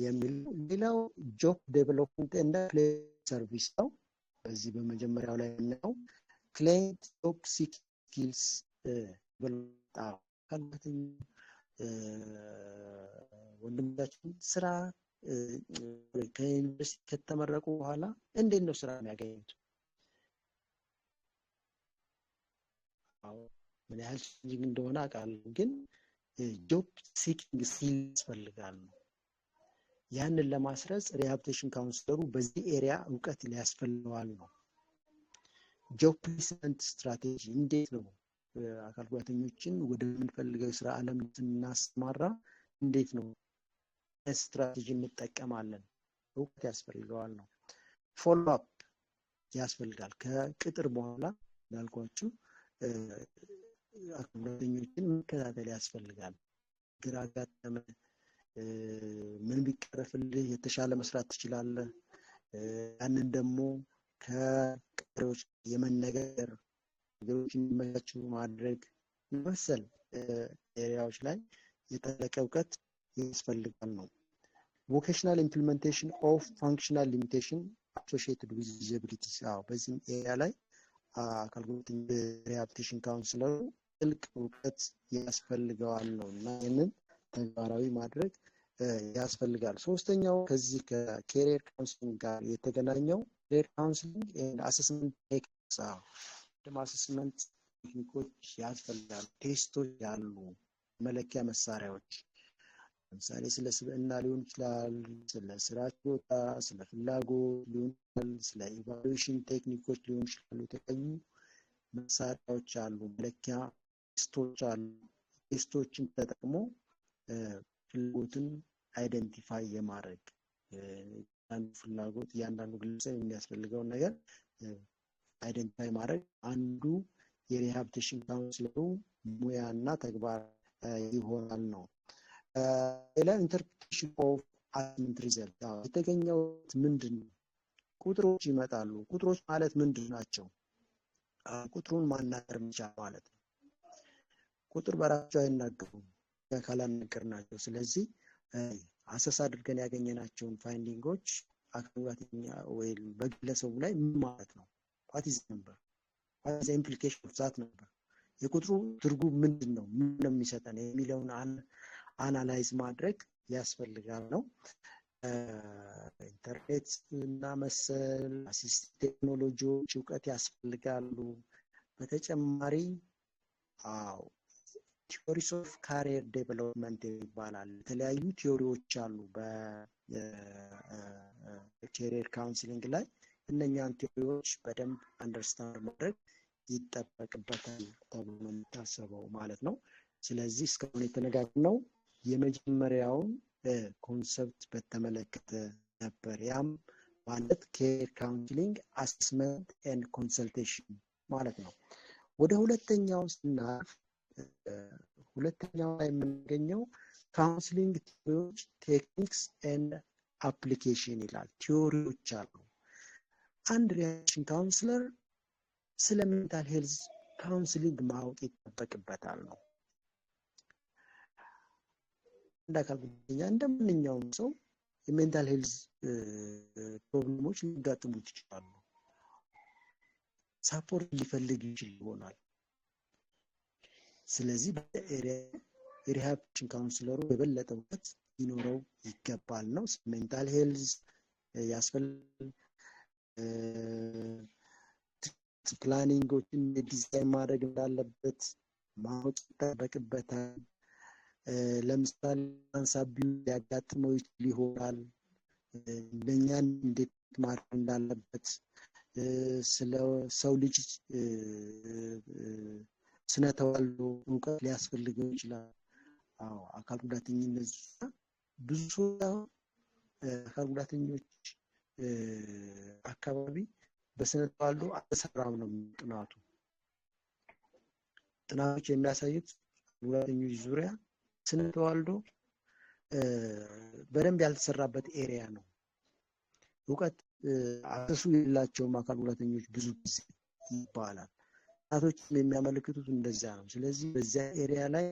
የሚል። ሌላው job development and service ነው። በዚህ በመጀመሪያው ላይ የምናየው client job seek skills፣ አካል ጉዳተኛ ወንድሞቻችን ስራ ከዩኒቨርሲቲ ከተመረቁ በኋላ እንዴት ነው ስራ የሚያገኙት? ምን ያህል challenging እንደሆነ አውቃለሁ፣ ግን job seeking skill ያስፈልጋል ነው። ያንን ለማስረጽ rehabilitation counselor ኡ በዚህ area እውቀት ሊያስፈልገዋል ነው። Job placement strategy፣ እንዴት ነው አካል ጉዳተኞችን ወደምንፈልገው የስራ ዓለም ስናሰማራ እንዴት ነው ስትራቴጂ እንጠቀማለን? እውቀት ያስፈልገዋል ነው። Follow up ያስፈልጋል። ከቅጥር በኋላ እንዳልኳችሁ አካል ጉዳተኞችን መከታተል ያስፈልጋል። ግራ አጋጠመ፣ ምን ቢቀረፍልህ የተሻለ መስራት ትችላለህ? ያንን ደግሞ ከቀሪዎች የመነጋገር፣ ነገሮች እንዲመቻቹ ማድረግ መሰል area ዎች ላይ የጠለቀ እውቀት ያስፈልጋል ነው። Vocational implementation of functional limitation associated with disabilities፣ በዚህም area ላይ አካል ጉዳተኛ rehabilitation counselor ኡ ጥልቅ እውቀት ያስፈልገዋል ነው እና ይህንን ተግባራዊ ማድረግ ያስፈልጋል። ሶስተኛው ከዚህ ከ career counseling ጋር የተገናኘው career counseling and assessment techniques፣ assessment ቴክኒኮች ያስፈልጋሉ። Test ኦች ያሉ መለኪያ መሳሪያዎች፣ ለምሳሌ ስለ ስብዕና ሊሆን ይችላል፣ ስለ ስራ ችሎታ፣ ስለ ፍላጎት ሊሆን ይችላል፣ ስለ evaluation ቴክኒኮች ሊሆን ይችላሉ። የተለያዩ መሳሪያዎች አሉ፣ መለኪያ test ኦች አሉ። Test ኦችን ተጠቅሞ ፍላጎትን identify የማድረግ፣ አንዱ ፍላጎት እያንዳንዱ ግለሰብ የሚያስፈልገውን ነገር identify ማድረግ አንዱ የ rehabilitation counselor ኡ ሙያና ተግባር ይሆናል ነው። ሌላ interpretation of assessment result፣ የተገኘው ምንድን ነው? ቁጥሮች ይመጣሉ። ቁጥሮች ማለት ምንድን ናቸው? ቁጥሩን ማናገር መቻል ማለት ነው። ቁጥር በራሳቸው አይናገሩም ካላናገርናቸው። ስለዚህ assess አድርገን ያገኘናቸውን finding ኦች አካል ጉዳተኛ ወይ በግለሰቡ ላይ ምን ማለት ነው? What is number? What is implication of that number? የቁጥሩ ትርጉም ምንድን ነው? ምን ነው የሚሰጠን የሚለውን analyze ማድረግ ያስፈልጋል ነው። ኢንተርኔት እና መሰል assist ቴክኖሎጂዎች እውቀት ያስፈልጋሉ። በተጨማሪ አዎ theories of career development ይባላል። የተለያዩ theory ዎች አሉ በ career counseling ላይ፣ እነኛን theory ዎች በደንብ understand ማድረግ ይጠበቅበታል ተብሎ ነው የሚታሰበው ማለት ነው። ስለዚህ እስካሁን የተነጋገርነው የመጀመሪያውን concept በተመለከተ ነበር። ያም ማለት career counseling assessment and consultation ማለት ነው። ወደ ሁለተኛው ስናልፍ ሁለተኛው ላይ የምናገኘው counseling theory ዎች፣ techniques and application ይላል። Theory ዎች አሉ። አንድ rehabilitation counselor ስለ mental health counseling ማወቅ ይጠበቅበታል ነው። አንድ አካል ጉዳተኛ እንደ ማንኛውም ሰው የ mental health problem ኦች ሊያጋጥሙት ይችላሉ። Support ሊፈልግ ይችል ይሆናል። ስለዚህ በ area የ rehabilitation counselor ኡ የበለጠ እውቀት ሊኖረው ይገባል ነው። Mental health ያስፈልጋል። Planning ኦችን ዲዛይን ማድረግ እንዳለበት ማወቅ ይጠበቅበታል። ለምሳሌ abuse ሊያጋጥመው ይችል ይሆናል። እነኛን እንዴት ማድረግ እንዳለበት፣ ስለ ሰው ልጅ ስነ ተዋልዶ እውቀት ሊያስፈልገው ይችላል። አዎ፣ አካል ጉዳተኝነት ብዙ ሰው አካል ጉዳተኞች አካባቢ በስነ ተዋልዶ አልተሰራም ነው ጥናቱ። ጥናቶች የሚያሳዩት ጉዳተኞች ዙሪያ ስነ ተዋልዶ በደንብ ያልተሰራበት area ነው። እውቀት access ኡ የላቸውም አካል ጉዳተኞች ብዙ ጊዜ ይባላል። ጥናቶችም የሚያመለክቱት እንደዚያ ነው። ስለዚህ በዚያ area ላይ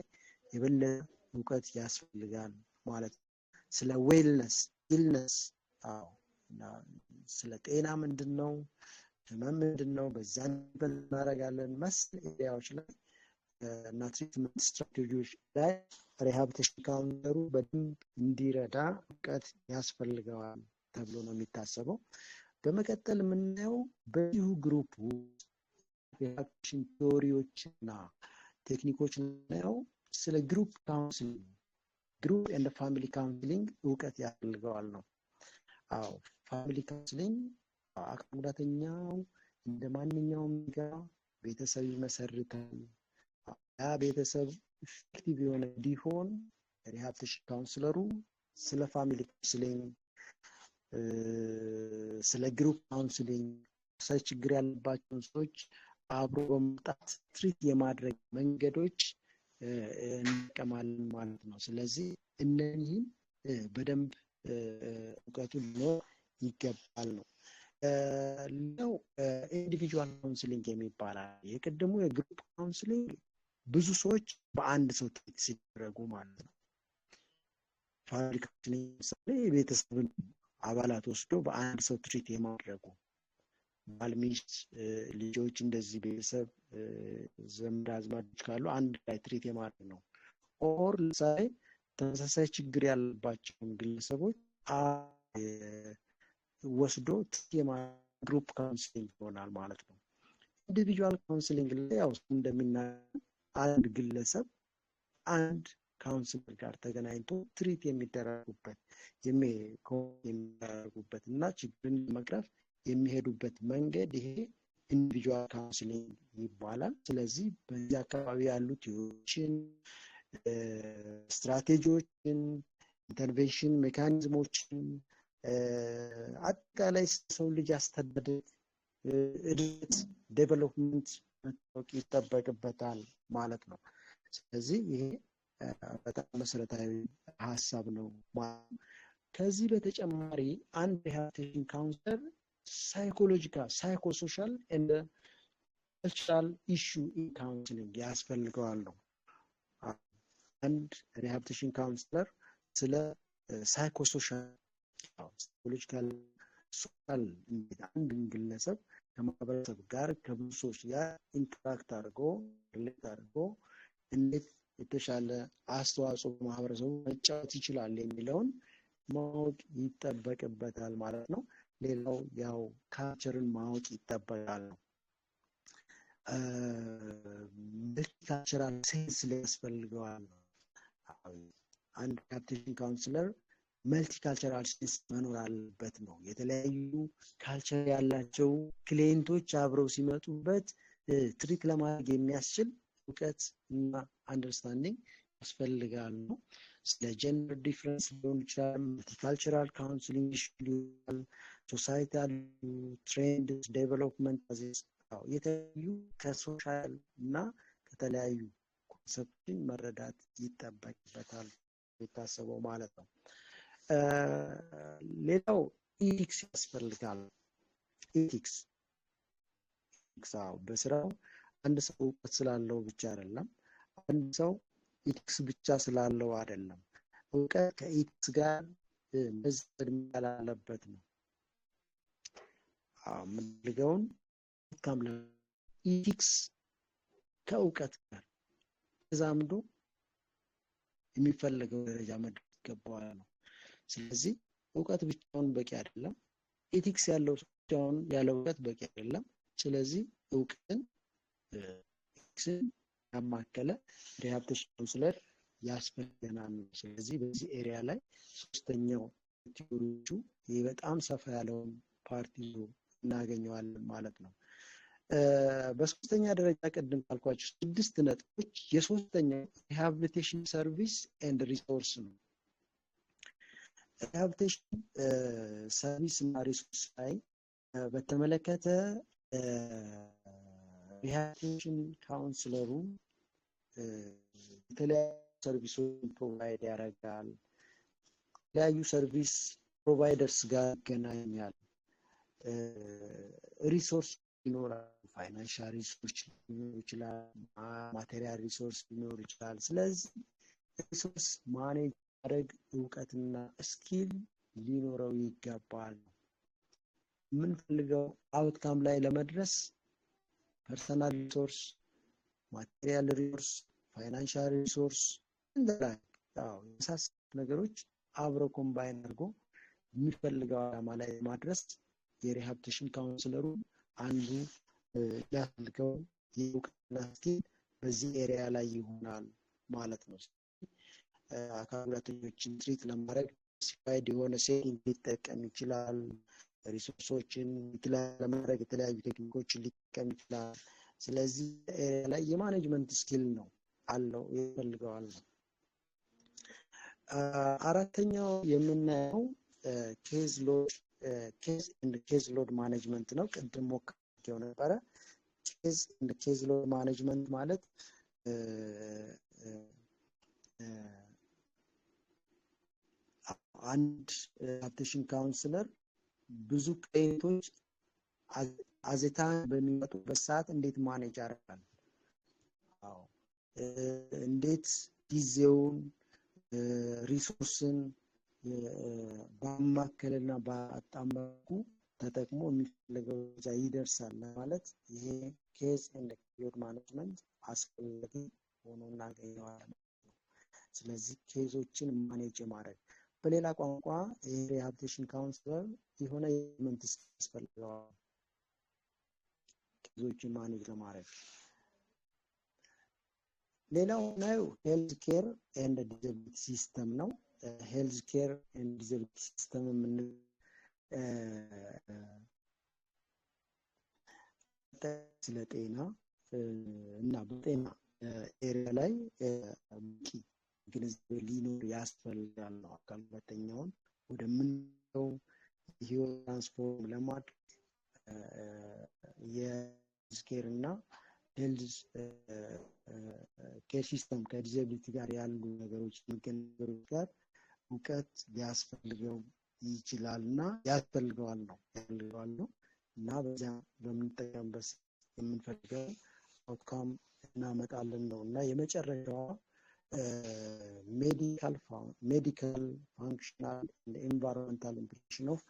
የበለጠ እውቀት ያስፈልጋል ማለት ነው። ስለ wellness, illness፣ አዎ፣ እና ስለ ጤና ምንድን ነው፣ ህመም ምንድን ነው፣ በዛ እናደርጋለን መሰል area ዎች ላይ እና treatment strategy ዎች ላይ rehabilitation counselor ኡ በደንብ እንዲረዳ እውቀት ያስፈልገዋል ተብሎ ነው የሚታሰበው። በመቀጠል የምናየው በዚሁ group ውስጥ rehabilitation theory ዎች እና technique ኦች ናየው ስለ group counseling, group and family counseling እውቀት ያስፈልገዋል ነው። አዎ፣ family counseling አካል ጉዳተኛው እንደ ማንኛውም ዜጋ ቤተሰብ ይመሰርታል። ያ ቤተሰብ effective የሆነ እንዲሆን rehabilitation counselor ኡ ስለ family counseling፣ ስለ group counseling ችግር ያለባቸውን ሰዎች አብሮ በመምጣት treat የማድረግ መንገዶች እንጠቀማለን ማለት ነው። ስለዚህ እነዚህን በደንብ እውቀቱ ሊኖር ይገባል ነው። ሌላው individual counseling የሚባል የቅድሙ የ group counseling ብዙ ሰዎች በአንድ ሰው treat ሲደረጉ ማለት ነው። Family counseling ለምሳሌ የቤተሰብን አባላት ወስዶ በአንድ ሰው treat የማድረጉ፣ ባል፣ ሚስት፣ ልጆች፣ እንደዚህ ቤተሰብ ዘመድ አዝማዶች ካሉ አንድ ላይ treat የማድረግ ነው። Or ለምሳሌ ተመሳሳይ ችግር ያለባቸውን ግለሰቦች ወስዶ treat የማድረግ group counseling ይሆናል ማለት ነው። Individual counseling ላይ ያው እንደሚናገር አንድ ግለሰብ አንድ counselor ጋር ተገናኝቶ treat የሚደረጉበት እና ችግርን ለመቅረፍ የሚሄዱበት መንገድ ይሄ individual counseling ይባላል። ስለዚህ በዚህ አካባቢ ያሉ theory ዎችን፣ strategy ዎችን፣ intervention mechanism ኦችን፣ አጠቃላይ ሰው ልጅ አስተዳደግ፣ እድገት፣ development መታወቅ ይጠበቅበታል ማለት ነው። ስለዚህ ይሄ በጣም መሰረታዊ ሀሳብ ነው ማለት ነው። ከዚህ በተጨማሪ አንድ rehabilitation counselor psychological, psychosocial and cultural issue in counseling ያስፈልገዋል ነው። አንድ rehabilitation counselor ስለ psychosocial, psychological, social እንዴት አንድን ግለሰብ ከማህበረሰብ ጋር፣ ከብዙ ሰዎች ጋር interact አድርጎ፣ relate አድርጎ እንዴት የተሻለ አስተዋጽኦ ማህበረሰቡ መጫወት ይችላል የሚለውን ማወቅ ይጠበቅበታል ማለት ነው። ሌላው ያው culture ን ማወቅ ይጠበቃል ነው። Multicultural sense ሊያስፈልገዋል ነው። አንድ rehabilitation counselor multicultural sense መኖር አለበት ነው። የተለያዩ culture ያላቸው client ኦች አብረው ሲመጡበት treat ለማድረግ የሚያስችል እውቀት እና understanding ያስፈልጋል ነው። ስለ gender difference ሊሆን ይችላል፣ multicultural counseling ሊሆን፣ societal trend, development፣ የተለያዩ ከ social እና ከተለያዩ concept ኦችን መረዳት ይጠበቅበታል የታሰበው ማለት ነው። ሌላው ethics ያስፈልጋል። Ethics፣ በስራው አንድ ሰው እውቀት ስላለው ብቻ አይደለም። አንድ ሰው ethics ብቻ ስላለው አይደለም። እውቀት ከ ethics ጋር መዛመድ ያላለበት ነው። የምንፈልገውን outcome ethics ከእውቀት ጋር ተዛምዶ የሚፈለገው ደረጃ መድረስ ይገባዋል ነው። ስለዚህ እውቀት ብቻውን በቂ አይደለም። Ethics ያለው ሰው ብቻውን ያለ እውቀት በቂ አይደለም። ስለዚህ እውቀትን ethics ን ያማከለ rehabilitation counselor ያስፈልገናል። ስለዚህ በዚህ area ላይ ሶስተኛው theory ዎቹ ይህ በጣም ሰፋ ያለውን part ይዞ እናገኘዋለን ማለት ነው። በሶስተኛ ደረጃ ቅድም ካልኳቸው ስድስት ነጥቦች የሶስተኛው rehabilitation service and resource ነው። Rehabilitation service እና resource ላይ በተመለከተ rehabilitation counselor ኡ የተለያዩ service ኦችን provide ያደርጋል። የተለያዩ service providers ጋር ይገናኛል። Resource ይኖራል። Financial resource ሊኖር ይችላል። Material resource ሊኖር ይችላል። ስለዚህ resource manage የማድረግ እውቀትና skill ሊኖረው ይገባል። የምንፈልገው outcome ላይ ለመድረስ personal resource፣ material resource፣ financial resource እንደላይ የመሳሰሉት ነገሮች አብረው combine አድርጎ የሚፈልገው ዓላማ ላይ ማድረስ የ rehabilitation counselor ኡ አንዱ የሚያስፈልገው የእውቀትና skill በዚህ area ላይ ይሆናል ማለት ነው። አካል ጉዳተኞችን treat ለማድረግ specified የሆነ setting ሊጠቀም ይችላል። Resource ኦችን ለማድረግ የተለያዩ ቴክኒኮችን ሊጠቀም ይችላል። ስለዚህ area ላይ የ management skill ነው አለው ይፈልገዋል ነው። አራተኛው የምናየው case and case load management ነው። ቅድም ሞክሬው ነበረ። Case and case load management ማለት አንድ rehabilitation counselor ብዙ client ኦች at a time በሚመጡበት ሰዓት እንዴት manage ያደርጋል? አዎ፣ እንዴት ጊዜውን፣ resource ን ባማከለና ባጣመረ ተጠቅሞ የሚፈለገው ደረጃ ይደርሳል ለማለት ይሄ case and load management አስፈላጊ ሆኖ እናገኘዋለን። ስለዚህ case ኦችን manage ማድረግ፣ በሌላ ቋንቋ የ rehabilitation counselor የሆነ management ያስፈልገዋል case ኦችን manage ለማድረግ። ሌላው ናየው health care and disability system ነው። Health care and disability system የምንለው ስለ ጤና እና በጤና area ላይ በቂ ግንዛቤ ሊኖር ያስፈልጋል ነው። አካል ጉዳተኛውን ወደምንለው ህይወት transform ለማድረግ የ health care እና health care system ከ disability ጋር ያሉ ነገሮች፣ የሚገናኙ ነገሮች ጋር እውቀት ሊያስፈልገው ይችላል እና ያስፈልገዋል ነው እና በዚያ በምንጠቀምበት የምንፈልገው outcome እናመጣለን ነው። እና የመጨረሻዋ medical, functional, environmental implication of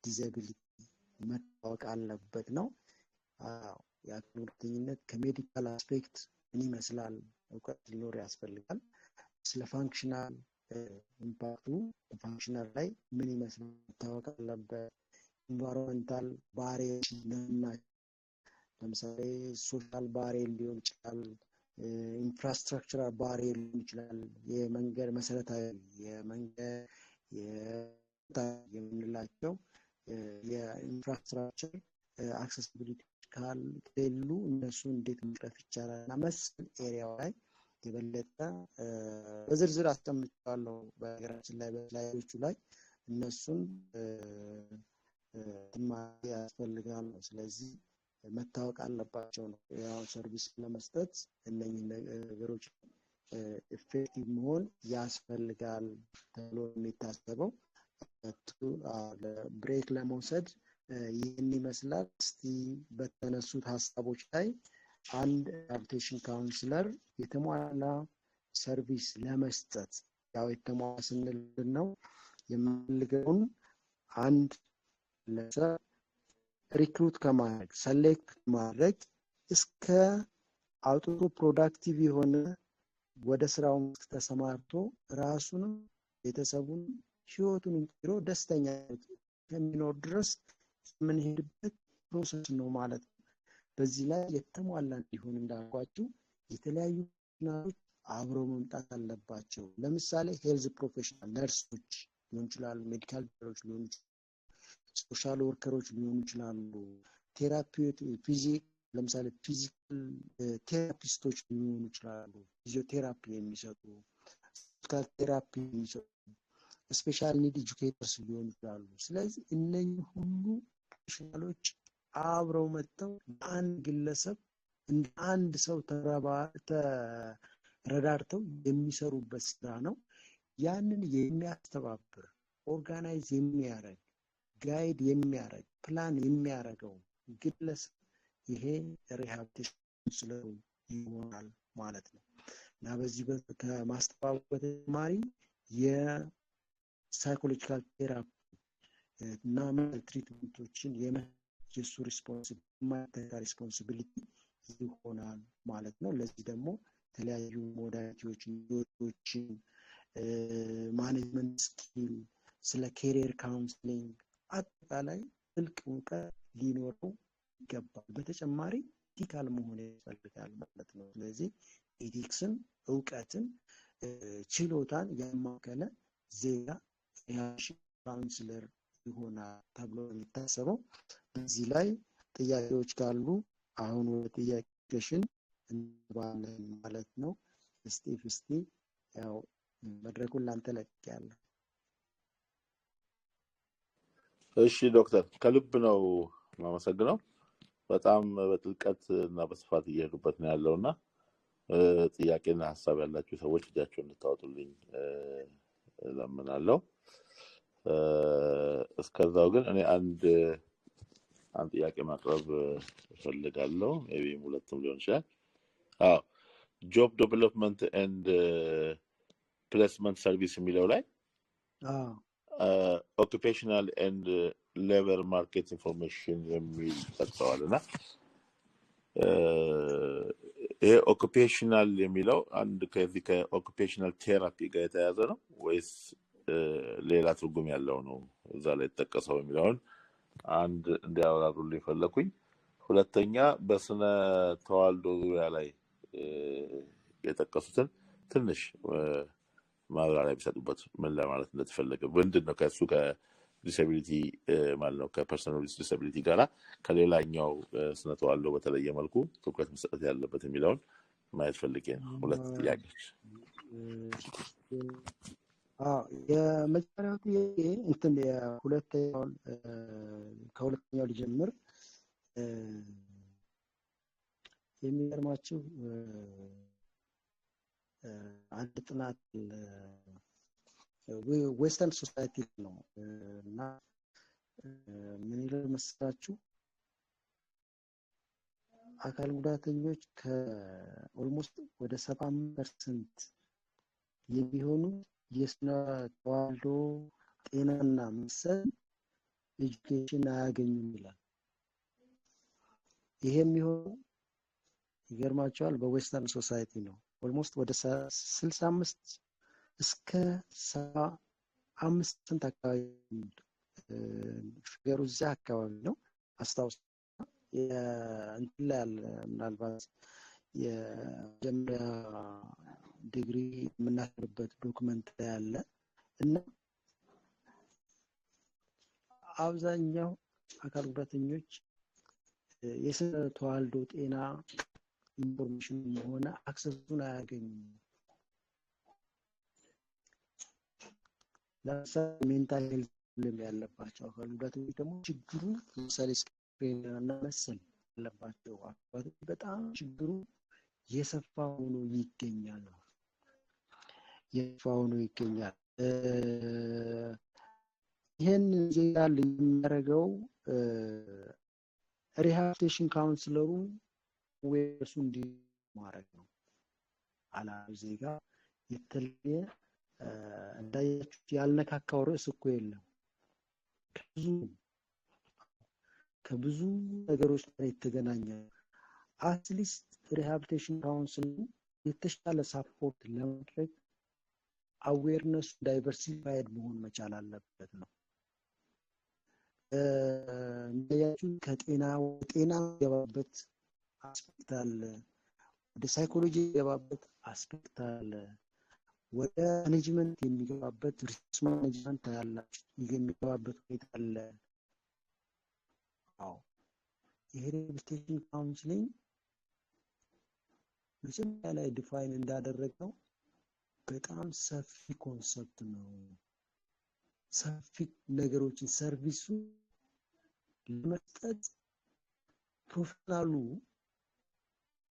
disability መታወቅ አለበት ነው። የአካል ጉዳተኝነት ከ medical aspect ምን ይመስላል እውቀት ሊኖር ያስፈልጋል። ስለ functional impact ኡ functional ላይ ምን ይመስላል መታወቅ አለበት። Environmental barrier ኦች ናቸው። ለምሳሌ social barrier ሊሆን ይችላል፣ infrastructural barrier ሊሆን ይችላል። የመንገድ፣ መሰረታዊ የመንገድ የምንላቸው የ infrastructure accessibility ከሌሉ እነሱ እንዴት መቅረፍ ይቻላል እና መሰል area ው ላይ የበለጠ በዝርዝር አስቀምጫለሁ። በነገራችን ላይ በ slide ኦቹ ላይ እነሱን ያስፈልጋል ነው። ስለዚህ መታወቅ አለባቸው ነው። ያው service ለመስጠት እነኚህ ነገሮች effective መሆን ያስፈልጋል ተብሎ የሚታሰበው። Break ለመውሰድ ይህን ይመስላል። እስቲ በተነሱት ሀሳቦች ላይ አንድ rehabilitation counselor የተሟላ service ለመስጠት፣ ያው የተሟላ ስንል ነው የምንፈልገውን አንድ ለሰው recruit ከማድረግ፣ select ከማድረግ እስከ አውጥቶ productive የሆነ ወደ ስራው ተሰማርቶ ራሱንም ቤተሰቡን ህይወቱን ቀይሮ ደስተኛ ከሚኖር ድረስ የምንሄድበት process ነው ማለት ነው። በዚህ ላይ የተሟላ እንዲሆን እንዳልኳችሁ የተለያዩ professional ኦች አብረው መምጣት አለባቸው። ለምሳሌ health professional ነርሶች ሊሆን ይችላሉ፣ medical ዶክተሮች ሊሆኑ ይችላሉ፣ social worker ኦች ሊሆኑ ይችላሉ፣ therapy physic ለምሳሌ physical therapist ኦች ሊሆኑ ይችላሉ፣ ፊዚዮቴራፒ የሚሰጡ፣ physical therapy የሚሰጡ፣ special need educators ሊሆኑ ይችላሉ። ስለዚህ እነኚህ ሁሉ professional ኦች አብረው መጥተው ለአንድ ግለሰብ እንደ አንድ ሰው ተረዳድተው የሚሰሩበት ስራ ነው። ያንን የሚያስተባብር፣ organize የሚያደርግ፣ guide የሚያደርግ፣ ፕላን የሚያደርገው ግለሰብ ይሄ rehabilitation counselor ኡ ይሆናል ማለት ነው። እና በዚህ ከማስተባበር በተጨማሪ የ psychological therapy እና treatment ኦችን የሱ responsibility ይሆናል ማለት ነው። ለዚህ ደግሞ የተለያዩ modality ዎችን፣ management skill፣ ስለ career counseling አጠቃላይ ጥልቅ እውቀት ሊኖረው ይገባል። በተጨማሪ ethical መሆን ያስፈልጋል ማለት ነው። ስለዚህ ethics ን፣ እውቀትን፣ ችሎታን ያማከለ ዜጋ counselor ይሆናል ተብሎ የሚታሰበው። በዚህ ላይ ጥያቄዎች ካሉ አሁን ወደ ጥያቄሽን እንገባለን ማለት ነው። እስቲ ያው መድረኩን ላንተ ለቅቄያለሁ። እሺ ዶክተር፣ ከልብ ነው የማመሰግነው። በጣም በጥልቀት እና በስፋት እየሄዱበት ነው ያለው እና ጥያቄና ሀሳብ ያላችሁ ሰዎች እጃቸውን እንድታወጡልኝ እለምናለሁ። እስከዛው ግን እኔ አንድ ጥያቄ ማቅረብ እፈልጋለሁ። Maybe ሁለትም ሊሆን ይችላል። አዎ፣ job development and placement service የሚለው ላይ occupational and labor market information የሚል ጠቅሰዋል እና ይሄ occupational የሚለው አንድ ከዚህ ከ occupational therapy ጋር የተያያዘ ነው ወይስ ሌላ ትርጉም ያለው ነው እዛ ላይ የተጠቀሰው የሚለውን አንድ እንዲያብራሩልኝ ፈለኩኝ። ሁለተኛ በስነ ተዋልዶ ዙሪያ ላይ የጠቀሱትን ትንሽ ማብራሪያ ቢሰጡበት፣ ምን ለማለት እንደተፈለገ፣ ምንድን ነው ከእሱ ከ disability ማለት ነው ከ person with disability ጋራ ከሌላኛው ስነ ተዋልዶ በተለየ መልኩ ትኩረት መሰጠት ያለበት የሚለውን ማየት ፈልጌ ነው። ሁለት ጥያቄዎች። የመጀመሪያው ጥያቄ እንትን የሁለተኛውን ከሁለተኛው ሊጀምር። የሚገርማችሁ አንድ ጥናት western society ነው እና ምን ይላል መሰላችሁ? አካል ጉዳተኞች ከ almost ወደ 75% የሚሆኑ የስነ ተዋልዶ ጤናና መሰል education አያገኙም ይላል። ይሄ የሚሆነው ይገርማቸዋል በ western society ነው። Almost ወደ 65 እስከ 75% አካባቢ figure ኡ እዚያ አካባቢ ነው። አስታውስ እንትን ላይ ያለ ምናልባት የመጀመሪያ ዲግሪ የምናስርበት document ላይ ያለ እና አብዛኛው አካል ጉዳተኞች የስነ ተዋልዶ ጤና information ሆነ access ኡን አያገኙም። ለምሳሌ mental health problem ያለባቸው አካል ጉዳተኞች ደግሞ ችግሩ ለምሳሌ schizophrenia እና መሰል ያለባቸው አካል በጣም ችግሩ የሰፋ ሆኖ ይገኛል። የሰፋ ሆኖ ይገኛል። ይህን ዜጋ የሚያደርገው rehabilitation counselor ኡ awareness ኡ እንዲ ማድረግ ነው። አላማው ዜጋ የተለየ እንዳያችሁት ያልነካካው ርዕስ እኮ የለም። ከብዙ ነገሮች ጋር የተገናኘ፣ at least rehabilitation council ኡ የተሻለ support ለማድረግ awareness ኡ diversified መሆን መቻል አለበት ነው። እንዳያችሁ ከጤና ጤና የሚገባበት aspect አለ፣ ወደ psychology የሚገባበት aspect አለ፣ ወደ management የሚገባበት resource management ያላችሁ የሚገባበት ሁኔታ አለ። አዎ፣ ይሄ rehabilitation counseling መጀመሪያ ላይ define እንዳደረግነው በጣም ሰፊ concept ነው። ሰፊ ነገሮችን service ኡ ለመስጠት professional ኡ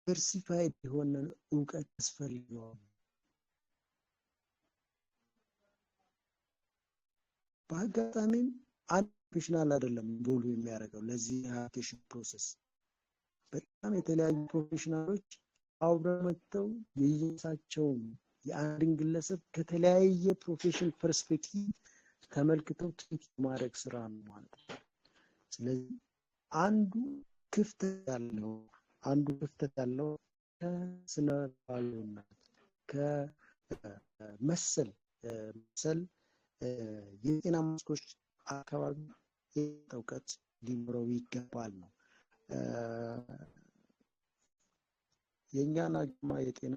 diversified የሆነ እውቀት ያስፈልገዋል። በአጋጣሚም አንድ professional አይደለም involve የሚያደርገው ለዚህ rehabilitation process፣ በጣም የተለያዩ professional ኦች አብረው መጥተው የየራሳቸውን የአንድን ግለሰብ ከተለያየ profession perspective ተመልክተው treat የማድረግ ስራ ነው ማለት ነው። ስለዚህ አንዱ ክፍተት ያለው ከስነ ተዋልዶና ከመሰል መሰል የጤና መስኮች አካባቢ እውቀት ሊኖረው ይገባል ነው። የእኛን አገማ የጤና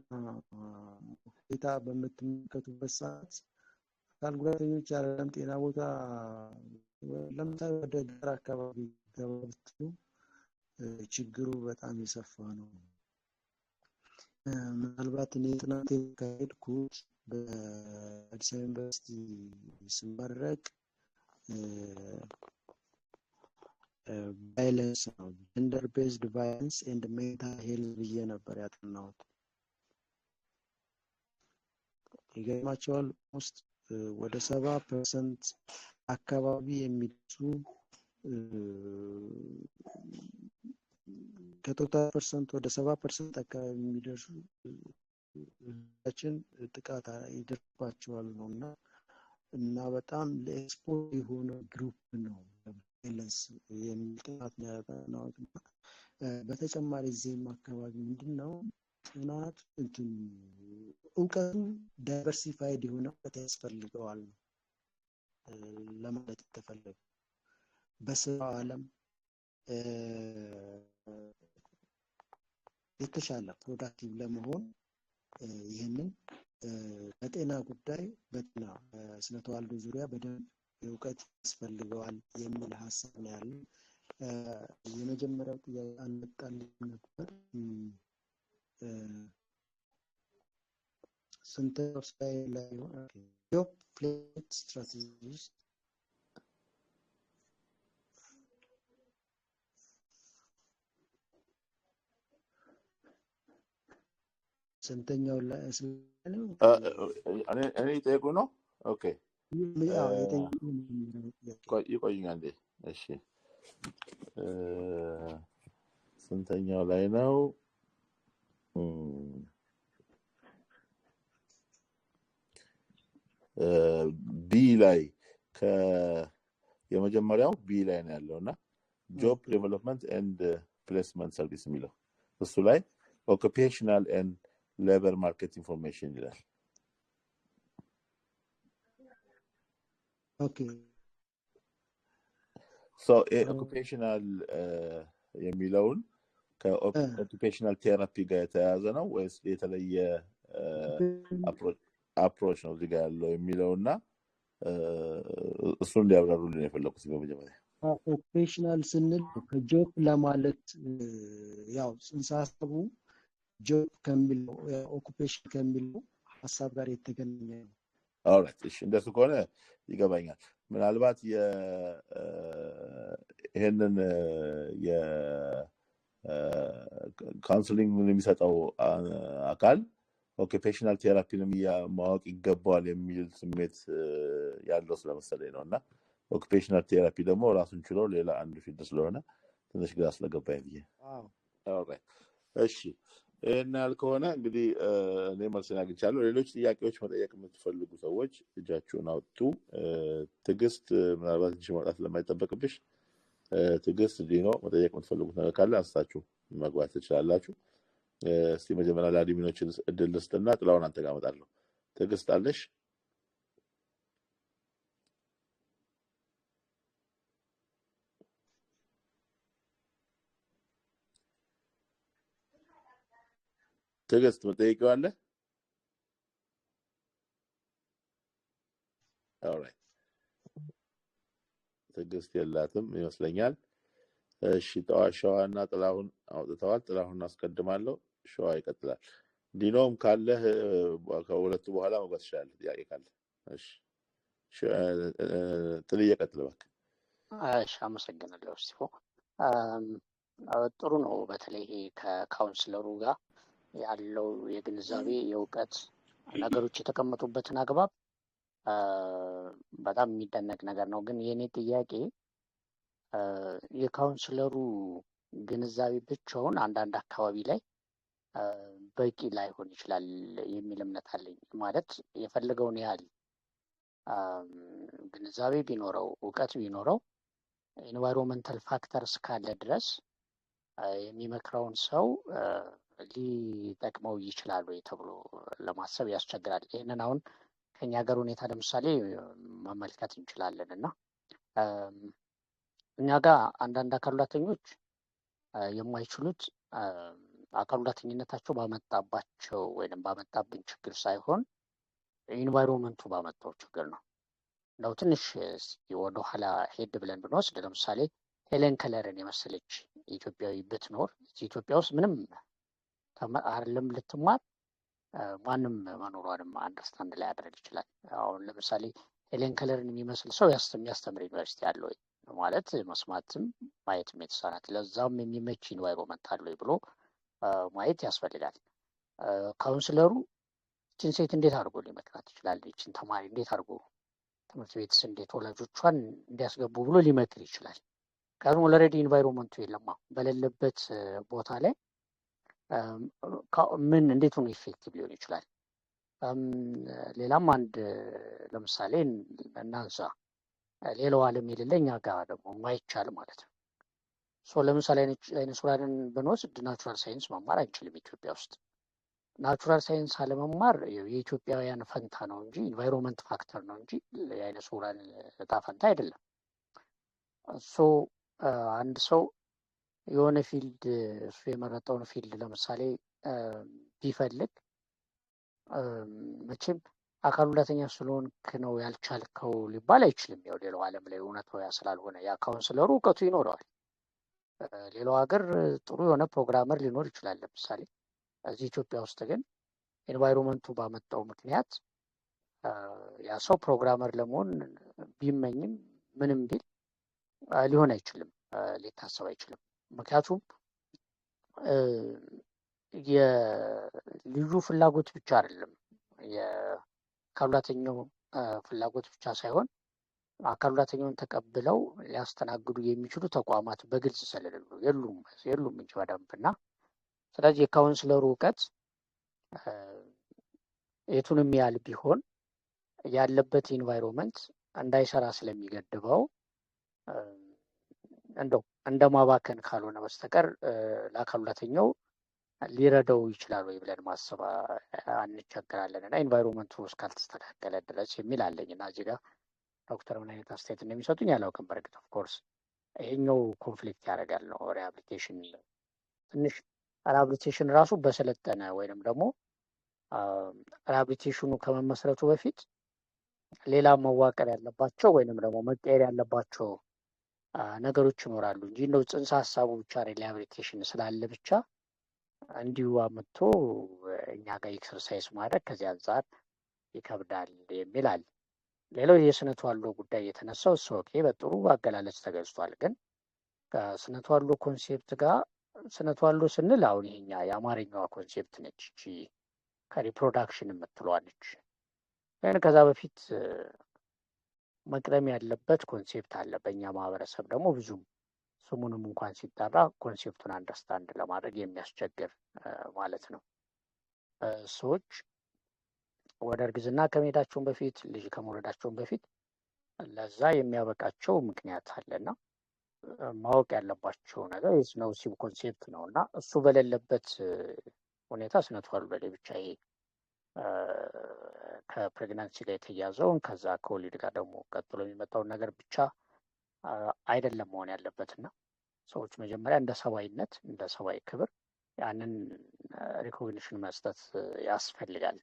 ሁኔታ በምትመለከቱበት ሰዓት አካል ጉዳተኞች አይደለም ጤና ቦታ፣ ለምሳሌ ወደ ገጠር አካባቢ ገባ ብትሉ ችግሩ በጣም የሰፋ ነው። ምናልባት እኔ ጥናት ያካሄድኩት በአዲስ አበባ ዩኒቨርሲቲ ስመረቅ violence ነው፣ gender based violence and mental health ብዬ ነበር ያጠናሁት። ይገርማቸዋል፣ ውስጥ ወደ 70% አካባቢ የሚደርሱ፣ ከ total percent ወደ 70% አካባቢ የሚደርሱ ችን ጥቃት ይደርስባቸዋል ነው። እና በጣም ለ expose የሆነ group ነው violence የሚል ጥናት ነው ያጠናሁት። በተጨማሪ እዚህም አካባቢ ምንድን ነው ጥናት እንትን እውቀቱ diversified የሆነ እውቀት ያስፈልገዋል ነው ለማለት የተፈለገው። በስራው ዓለም የተሻለ productive ለመሆን ይህንን በጤና ጉዳይ፣ በጤና ስነ ተዋልዶ ዙሪያ በደንብ እውቀት ያስፈልገዋል የሚል ሀሳብ ነው ያለው። የመጀመሪያው ጥያቄ አልመጣልኝም ነበር። ስንተኛው slide ላይ? Job placement strategies። ስንተኛው ላይ ነው? እኔ ጠየቁ ነው። Okay። ያው የጠየቁ ጥያቄ። ይቆይኝ አንዴ። እሺ፣ ስንተኛው ላይ ነው? B ላይ፣ የመጀመሪያው B ላይ ነው ያለው እና job development and placement service የሚለው እሱ ላይ occupational and labor market information ይላል። Occupational የሚለውን ከ occupational therapy ጋር የተያያዘ ነው ወይስ የተለየ approach ነው እዚህ ጋር ያለው የሚለው እና እሱን እንዲያብራሩልን የፈለኩት በመጀመሪያ። Occupational ስንል ከ job ለማለት ያው ጽንሰ ሀሳቡ job ከሚለው፣ occupation ከሚለው ሀሳብ ጋር የተገናኘ ነው። Alright፣ እሺ፣ እንደሱ ከሆነ ይገባኛል። ምናልባት ይሄንን የ counseling የሚሰጠው አካል occupational therapy ንም ማወቅ ይገባዋል የሚል ስሜት ያለው ስለመሰለኝ ነው። እና occupational therapy ደግሞ ራሱን ችሎ ሌላ አንድ field ስለሆነ ትንሽ ግራ ስለገባኝ ብዬ። Alright፣ እሺ፣ ይህን ያህል ከሆነ እንግዲህ እኔ መልስን አግኝቻለሁ። ሌሎች ጥያቄዎች መጠየቅ የምትፈልጉ ሰዎች እጃችሁን አውጡ። ትዕግስት፣ ምናልባት እጅ ማውጣት ስለማይጠበቅብሽ፣ ትዕግስት፣ ዲኖ፣ መጠየቅ የምትፈልጉት ነገር ካለ አንስታችሁ መግባት ትችላላችሁ። እስቲ መጀመሪያ ለ admin ኦች እድል ልስጥና ጥላውን አንተ ጋር እመጣለሁ። ትዕግስት አለሽ? ትዕግስት መጠየቂው አለ? Alright፣ ትዕግስት የላትም ይመስለኛል። እሺ፣ ጠዋ ሸዋ እና ጥላሁን አውጥተዋል። ጥላሁን አስቀድማለሁ፣ ሸዋ ይቀጥላል። ዲኖም ካለህ ከሁለቱ በኋላ መግባት ትችላለህ፣ ጥያቄ ካለ። እሺ፣ ጥልዬ ቀጥል እባክህ። እሺ፣ አመሰግናለሁ እስጢፎ። ጥሩ ነው። በተለይ ይሄ ከ counselor ኡ ጋር ያለው የግንዛቤ፣ የእውቀት ነገሮች የተቀመጡበትን አግባብ በጣም የሚደነቅ ነገር ነው። ግን የእኔ ጥያቄ የ counselor ኡ ግንዛቤ ብቻውን አንዳንድ አካባቢ ላይ በቂ ላይሆን ይችላል የሚል እምነት አለኝ። ማለት የፈለገውን ያህል ግንዛቤ ቢኖረው፣ እውቀት ቢኖረው፣ environmental factor እስካለ ድረስ የሚመክረውን ሰው ሊጠቅመው ይችላል ወይ ተብሎ ለማሰብ ያስቸግራል። ይህንን አሁን ከኛ ሀገር ሁኔታ ለምሳሌ መመልከት እንችላለን። እና እኛ ጋር አንዳንድ አካል ጉዳተኞች የማይችሉት አካል ጉዳተኝነታቸው ባመጣባቸው ወይም ባመጣብን ችግር ሳይሆን environment ኡ ባመጣው ችግር ነው። እንደው ትንሽ ወደኋላ ሄድ ብለን ብንወስድ፣ ለምሳሌ ሄለን ከለርን የመሰለች ኢትዮጵያዊ ብትኖር ኢትዮጵያ ውስጥ ምንም አይደለም ልትማር ማንም መኖሯንም understand ላያደርግ ይችላል። አሁን ለምሳሌ ሄለን ከለርን የሚመስል ሰው የሚያስተምር ዩኒቨርሲቲ አለ ወይ? ማለት መስማትም ማየትም የተሳናት፣ ለዛም የሚመች environment አለ ወይ ብሎ ማየት ያስፈልጋል። Counselor ኡ ይችን ሴት እንዴት አድርጎ ሊመክራት ይችላል? ይችን ተማሪ እንዴት አድርጎ፣ ትምህርት ቤትስ እንዴት ወላጆቿን እንዲያስገቡ ብሎ ሊመክር ይችላል? ምክንያቱም already environment ኡ የለማ። በሌለበት ቦታ ላይ ምን እንዴት ሆኖ effective ሊሆን ይችላል? ሌላም አንድ ለምሳሌ እናንሳ። ሌላው ዓለም የሌለ እኛ ጋር ደግሞ የማይቻል ማለት ነው። So ለምሳሌ አይነ ስውራንን ብንወስድ natural science መማር አንችልም ኢትዮጵያ ውስጥ። Natural science አለመማር የኢትዮጵያውያን ፈንታ ነው እንጂ፣ environment factor ነው እንጂ የአይነ ስውራን እጣ ፈንታ አይደለም። So አንድ ሰው የሆነ field፣ እሱ የመረጠውን field ለምሳሌ ቢፈልግ መቼም አካል ጉዳተኛ ስለሆንክ ነው ያልቻልከው ሊባል አይችልም። ያው ሌላው ዓለም ላይ እውነታው ያ ስላልሆነ ያ counselor ኡ እውቀቱ ይኖረዋል። ሌላው ሀገር ጥሩ የሆነ programmer ሊኖር ይችላል። ለምሳሌ እዚህ ኢትዮጵያ ውስጥ ግን environment ኡ ባመጣው ምክንያት ያ ሰው programmer ለመሆን ቢመኝም ምንም ቢል ሊሆን አይችልም፣ ሊታሰብ አይችልም። ምክንያቱም የልዩ ፍላጎት ብቻ አይደለም፣ የአካል ጉዳተኛው ፍላጎት ብቻ ሳይሆን አካል ጉዳተኛውን ተቀብለው ሊያስተናግዱ የሚችሉ ተቋማት በግልጽ ስለሌሉ፣ የሉም፣ የሉም እንጂ በደንብ። እና ስለዚህ የ counselor ኡ እውቀት የቱንም ያህል ቢሆን ያለበት environment እንዳይሰራ ስለሚገድበው እንደው እንደ ማባከን ካልሆነ በስተቀር ለአካል ጉዳተኛው ሊረዳው ይችላል ወይ ብለን ማሰብ አንቸገራለን። እና environment ኡ እስካልተስተካከለ ድረስ የሚል አለኝ። እና እዚህ ጋር ዶክተር ምን አይነት አስተያየት እንደሚሰጡኝ አላውቅም። በእርግጥ of course ይሄኛው conflict ያደርጋል ነው። Rehabilitation ትንሽ፣ rehabilitation ራሱ በሰለጠነ ወይንም ደግሞ rehabilitation ኑ ከመመስረቱ በፊት ሌላ መዋቀር ያለባቸው ወይንም ደግሞ መቀየር ያለባቸው ነገሮች ይኖራሉ እንጂ እንደው ጽንሰ ሀሳቡ ብቻ rehabilitation ስላለ ብቻ እንዲሁ አምጥቶ እኛ ጋር exercise ማድረግ ከዚህ አንጻር ይከብዳል የሚል አለ። ሌላው የስነ ተዋልዶ ጉዳይ የተነሳው እሱ okay፣ በጥሩ አገላለጽ ተገልጿል። ግን ከስነ ተዋልዶ concept ጋር፣ ስነ ተዋልዶ ስንል አሁን ይሄኛ የአማርኛዋ concept ነች፣ እቺ ከ reproduction የምትለዋ ነች። ግን ከዛ በፊት መቅደም ያለበት concept አለ። በእኛ ማህበረሰብ ደግሞ ብዙም ስሙንም እንኳን ሲጠራ concept ኡን understand ለማድረግ የሚያስቸግር ማለት ነው። ሰዎች ወደ እርግዝና ከመሄዳቸውን በፊት፣ ልጅ ከመውለዳቸውን በፊት ለዛ የሚያበቃቸው ምክንያት አለና ማወቅ ያለባቸው ነገር የስነ ወሲብ concept ነው። እና እሱ በሌለበት ሁኔታ ስነ ተዋልዶ ላይ ብቻ ይሄ ከ pregnancy ጋር የተያዘውን፣ ከዛ ከወሊድ ጋር ደግሞ ቀጥሎ የሚመጣውን ነገር ብቻ አይደለም መሆን ያለበት። እና ሰዎች መጀመሪያ እንደ ሰብአዊነት፣ እንደ ሰብአዊ ክብር ያንን recognition መስጠት ያስፈልጋል።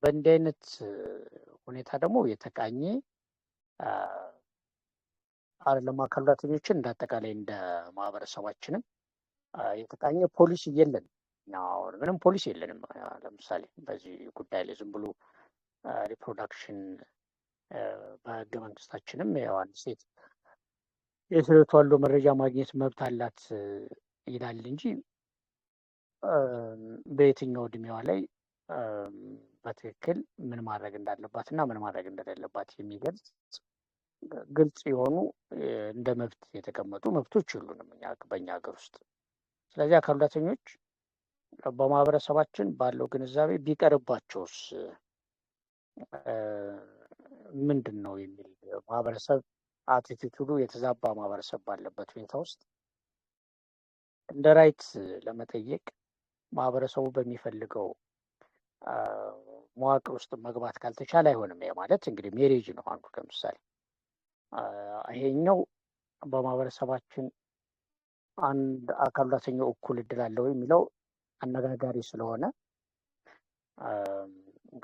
በእንዲህ አይነት ሁኔታ ደግሞ የተቃኘ አይደለም፣ አካል ጉዳተኞችን እንደ አጠቃላይ እንደ ማህበረሰባችንም የተቃኘ ፖሊሲ የለንም። አሁን ምንም ፖሊሲ የለንም። ለምሳሌ በዚህ ጉዳይ ላይ ዝም ብሎ reproduction በህገ መንግስታችንም ያው አንድ ሴት የስነ ተዋልዶ መረጃ ማግኘት መብት አላት ይላል እንጂ በየትኛው እድሜዋ ላይ በትክክል ምን ማድረግ እንዳለባት እና ምን ማድረግ እንደሌለባት የሚገልጽ ግልጽ የሆኑ እንደ መብት የተቀመጡ መብቶች የሉንም እኛ በእኛ ሀገር ውስጥ። ስለዚህ አካል ጉዳተኞች በማህበረሰባችን ባለው ግንዛቤ ቢቀርባቸውስ ምንድን ነው የሚል፣ ማህበረሰብ attitude ኡ የተዛባ ማህበረሰብ ባለበት ሁኔታ ውስጥ እንደ right ለመጠየቅ ማህበረሰቡ በሚፈልገው መዋቅር ውስጥ መግባት ካልተቻለ አይሆንም። ይሄ ማለት እንግዲህ marriage ነው አንዱ ለምሳሌ። ይሄኛው በማህበረሰባችን አንድ አካል ጉዳተኛው እኩል እድል አለው የሚለው አነጋጋሪ ስለሆነ፣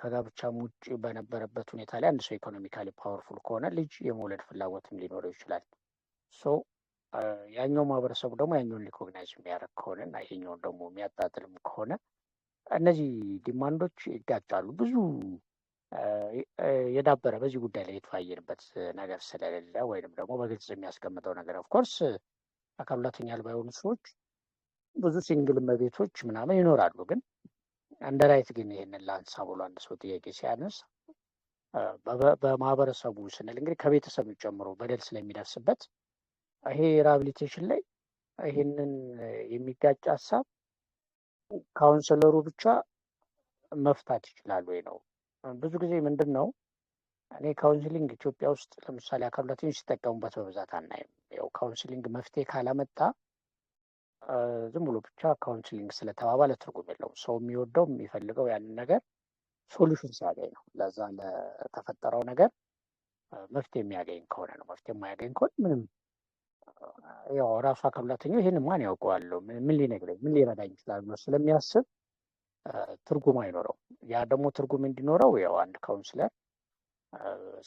ከጋብቻም ውጭ በነበረበት ሁኔታ ላይ አንድ ሰው economically powerful ከሆነ ልጅ የመውለድ ፍላጎትም ሊኖረው ይችላል። So ያኛው ማህበረሰቡ ደግሞ ያኛውን recognize የሚያደርግ ከሆነ እና ይሄኛውን ደግሞ የሚያጣጥልም ከሆነ እነዚህ demand ኦች ይጋጫሉ። ብዙ የዳበረ በዚህ ጉዳይ ላይ የተወያየንበት ነገር ስለሌለ ወይንም ደግሞ በግልጽ የሚያስቀምጠው ነገር፣ of course አካል ጉዳተኛ አልባ የሆኑ ሰዎች ብዙ single እመቤቶች ምናምን ይኖራሉ። ግን እንደ right ግን ይህንን ላንሳ ብሎ አንድ ሰው ጥያቄ ሲያነስ በማህበረሰቡ ስንል እንግዲህ ከቤተሰብ ጨምሮ በደል ስለሚደርስበት ይሄ rehabilitation ላይ ይህንን የሚጋጭ ሀሳብ counselor ኡ ብቻ መፍታት ይችላል ወይ ነው። ብዙ ጊዜ ምንድን ነው፣ እኔ counseling ኢትዮጵያ ውስጥ ለምሳሌ አካል ጉዳተኞች ሲጠቀሙበት በብዛት አናይም። ያው counseling መፍትሄ ካላመጣ ዝም ብሎ ብቻ counseling ስለተባባለ ትርጉም የለውም። ሰው የሚወደው የሚፈልገው ያንን ነገር solution ሲያገኝ ነው። ለዛ ለተፈጠረው ነገር መፍትሄ የሚያገኝ ከሆነ ነው። መፍትሄ የማያገኝ ከሆነ ምንም ያው ራሱ አካል ጉዳተኛው ይህን ማን ያውቀዋል፣ ምን ሊነግረኝ፣ ምን ሊረዳኝ ይችላል ብሎ ስለሚያስብ ትርጉም አይኖረውም። ያ ደግሞ ትርጉም እንዲኖረው ያው አንድ counselor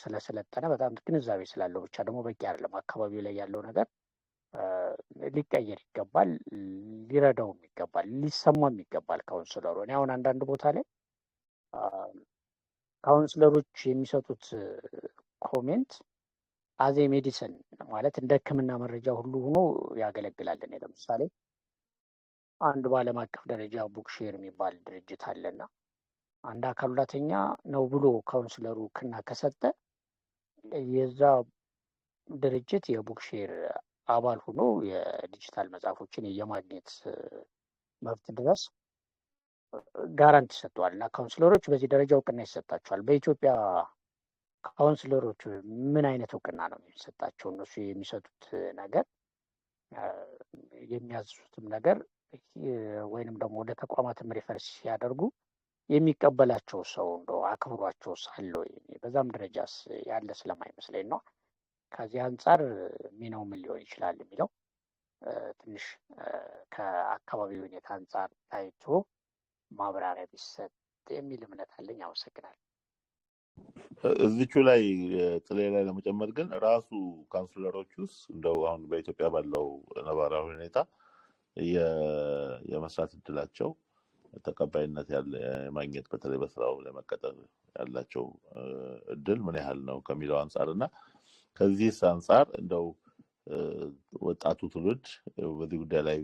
ስለሰለጠነ፣ በጣም ግንዛቤ ስላለው ብቻ ደግሞ በቂ አይደለም። አካባቢው ላይ ያለው ነገር ሊቀየር ይገባል፣ ሊረዳውም ይገባል፣ ሊሰማም ይገባል counselor ኡ። እኔ አሁን አንዳንድ ቦታ ላይ counselor ኦች የሚሰጡት comment as a medicine ማለት እንደ ሕክምና መረጃ ሁሉ ሆኖ ያገለግላል። እኔ ለምሳሌ አንድ በዓለም አቀፍ ደረጃ Bookshare የሚባል ድርጅት አለና አንድ አካል ጉዳተኛ ነው ብሎ counselor ኡ እውቅና ከሰጠ የዛ ድርጅት የ Bookshare አባል ሆኖ የዲጂታል መጽሐፎችን የማግኘት መብት ድረስ guarantee ሰጥተዋል እና counselor ኦች በዚህ ደረጃ እውቅና ይሰጣቸዋል። በኢትዮጵያ counselor ኦች ምን አይነት እውቅና ነው የሚሰጣቸው? እነሱ የሚሰጡት ነገር፣ የሚያዝዙትም ነገር ወይንም ደግሞ ወደ ተቋማትም refer ሲያደርጉ የሚቀበላቸው ሰው እንደው አክብሯቸው ሳለ ወይ? በዛም ደረጃስ ያለ ስለማይመስለኝ ነው። ከዚህ አንጻር ሚናው ምን ሊሆን ይችላል የሚለው ትንሽ ከአካባቢው ሁኔታ አንጻር ታይቶ ማብራሪያ ቢሰጥ የሚል እምነት አለኝ። አመሰግናለሁ። እዚቹ ላይ ጥሌ ላይ ለመጨመር ግን ራሱ counselor ኦች ውስጥ እንደው አሁን በኢትዮጵያ ባለው ነባራዊ ሁኔታ የመስራት እድላቸው፣ ተቀባይነት ያለ የማግኘት፣ በተለይ በስራው ለመቀጠር ያላቸው እድል ምን ያህል ነው ከሚለው አንጻር እና ከዚህስ አንጻር እንደው ወጣቱ ትውልድ በዚህ ጉዳይ ላይ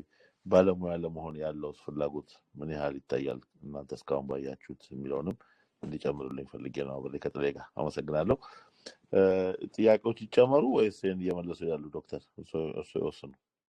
ባለሙያ ለመሆን ያለው ፍላጎት ምን ያህል ይታያል እናንተ እስካሁን ባያችሁት የሚለውንም እንዲጨምሩልኝ ፈልጌ ነው። አብሬ ከጥሌ ጋር አመሰግናለሁ። ጥያቄዎች ይጨመሩ ወይስ ይህን እየመለሱ ያሉ ዶክተር እርስዎ ይወስኑ።